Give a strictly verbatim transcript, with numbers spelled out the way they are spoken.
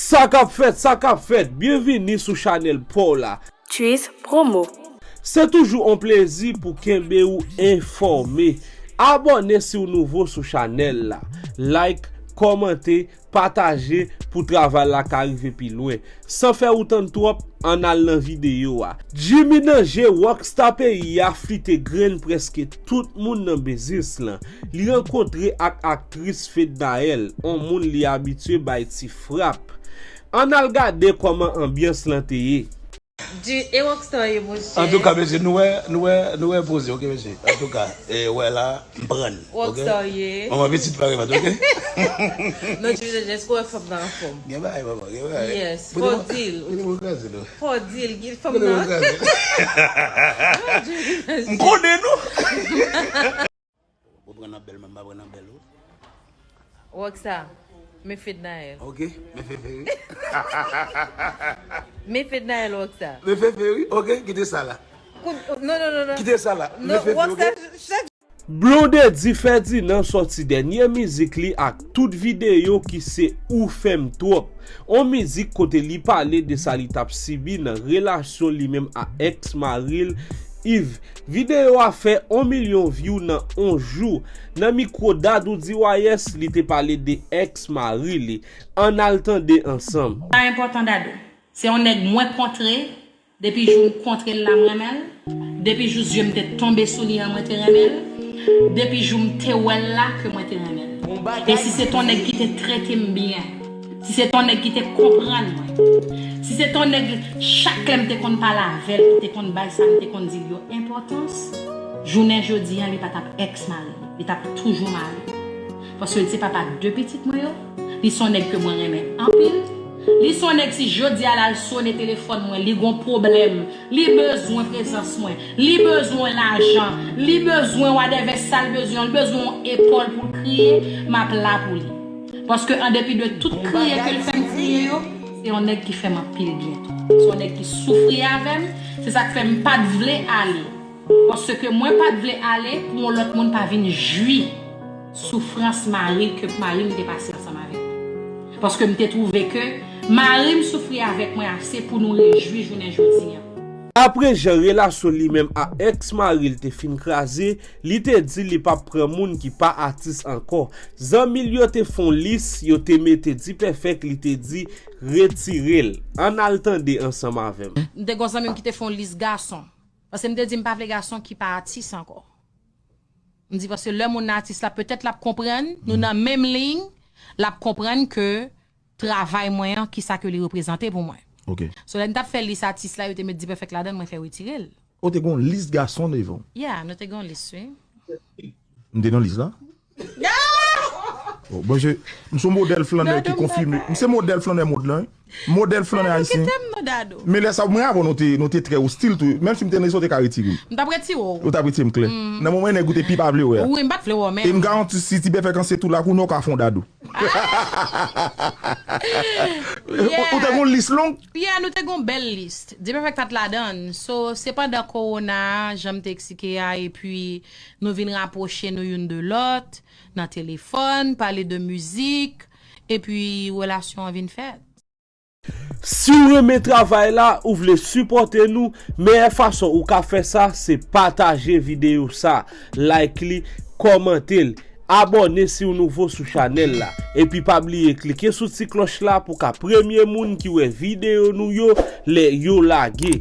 Sa k ap fèt, sa k ap fèt, byenvini sou chanèl pa w la. Tris Promo. Se toujou on plezi pou kenbe ou enfòme. Abòne si w nouvo sou chanèl la. Like, kòmante, pataje pou travay la ka rive pi lwen. San fè ou tann twòp, ann al nan videyo a. Jimmy Danger, rockstar peyi a, flite grenn prèske tout moun nan biznis lan. Li rankontre ak aktris Fednaelle, on moun li abitye bay ti frap. Ann al gade kòman anbyans lan te ye. Di, e rockstar ye, monchè. Antouka, mesye, nou wè, nou wè, nou wè poze, oke, mesye. Antouka, e, wè la, m prann, oke? Rockstar ye. Manman pitit pa remet, oke? Non, Jimmy Danger, èske w wè fanm nan anfòm? Gen bagay, manman, gen bagay. Yes, fò w di l. Kote mwen kraze nou? Fò w di l, gen fanm nan. Kote mwen kraze? M konnen nou. Ou pran nan bèl, mwen m pa pran nan bèl ou. Rockstar, men Fednaelle. Ok, men Fefe wi. Men Fednaelle, Rockstar. Men Fefe wi, ok, kite sa la. Kout, non, non, non, non. Kite sa la. Non, men Fefe, ok? Rockstar, chak Blondedy Ferdinand sòti dènye mizik li ak tout videyo ki se Ou fè m twòp. On mizik kote li pale de sa li t ap sibi nan relasyon li menm a èks mari l, Yves. Videyo a fè on milyon view nan on jou. Nan mikwo Dadou D Y S, li te pale de èks mari li. Ann al tande ansanm. Sa enpòtan, Dadou. Se yon nèg mwen kontre, depi jou m kontre l la, m renmen l. Depi jou zye m te tonbe sou li an, mwen te renmen l. Depi jou m te wè l la, ke mwen te renmen l. E si se t on nèg ki te trete m byen, si se t on nèg ki te konprann mwen, si se t on nèg, chak lè m te konn pale avè l, ki te konn bay sa m te konn di l yo enpòtans, jounen jodi an, li pa t ap èks mari m, li t ap toujou mari m. Paske li se papa de pitit mwen yo, li se on nèg ke mwen renmen anpil, li se on nèg si jodi a la l sone telefòn mwen, li gon pwoblèm, li bezwen prezans mwen, li bezwen lajan, li bezwen whatever sa l bezwen, li bezwen yon epòl pou l kriye, m ap la pou li. Paske an depi de tout kriye ke l fè m kriye yo, se yon nèg ki fè m anpil byen tou. Se yon nèg ki soufri avè m, se sa k fè m pa t vle ale. Paske mwen pa t vle ale pou yon lòt moun pa vin jwi soufrans mari ke mari m te pase ansanm avèk mwen. Paske m te twouve ke mari m soufri avèk mwen ase pou nou rejwi jounen jodi an. Apre jan relasyon li menm a èks mari l te fin kraze, li te di li p ap pran moun ki pa atis ankò. Zanmi l yo te fè on lis, yo te mete Dipèfèk, li te di retire l. Ann al tande ansanm avè m. M te gon zanmi m ki te fè on lis gason. Paske m te di m pa vle gason ki pa atis ankò. M di paske lè moun nan atis la, petèt l ap konprann, nou nan menm liy, l ap konprann ke travay mwen an, kisa ke li reprezante pou mwen. Ok. So, lè m t ap fè lis atis la, yo te met Dipèfèk ladan l, mwen fè retire l. Ou te gon lis gason devan w? Yeah, nou te gon lis, wi. M te nan lis la? Oh, bon, je, m se modèl flannè ki konfime. M se modèl flannè mond lan, wi. Modèl flannè ayisyen. Kite m non, Dadou. Men lè sa, mwen avè w, nou te, nou te trè ostil tou. Menm si m te nan lis la, ou te ka retire m. M t ap retire w. Ou t ap retire m klè. Nan moman nèg ou te pi pa vle wè a. Wi, m pa t vle wè w menm. E m garanti, si Dipèfèk anse tou la, kounye a w ka fè on Dadou. Ou, ou te gon lis long? Yeah, nou te gon bèl lis. Dipèfèk pa t ladan l. So, se pandan kowona a, jan m te eksplike a, epi nou vin rapwoche nou youn de lòt, nan telefòn, pale de mizik, epi relasyon an vin fèt. Si w renmen travay la, ou vle sipòte nou, meyè fason ou ka fè sa, se pataje videyo sa, like li, kòmante l, abòne si w nouvo sou chanèl la, epi pa bliye klike sou ti klòch la pou w ka premye moun ki wè videyo nou yo lè yo lage.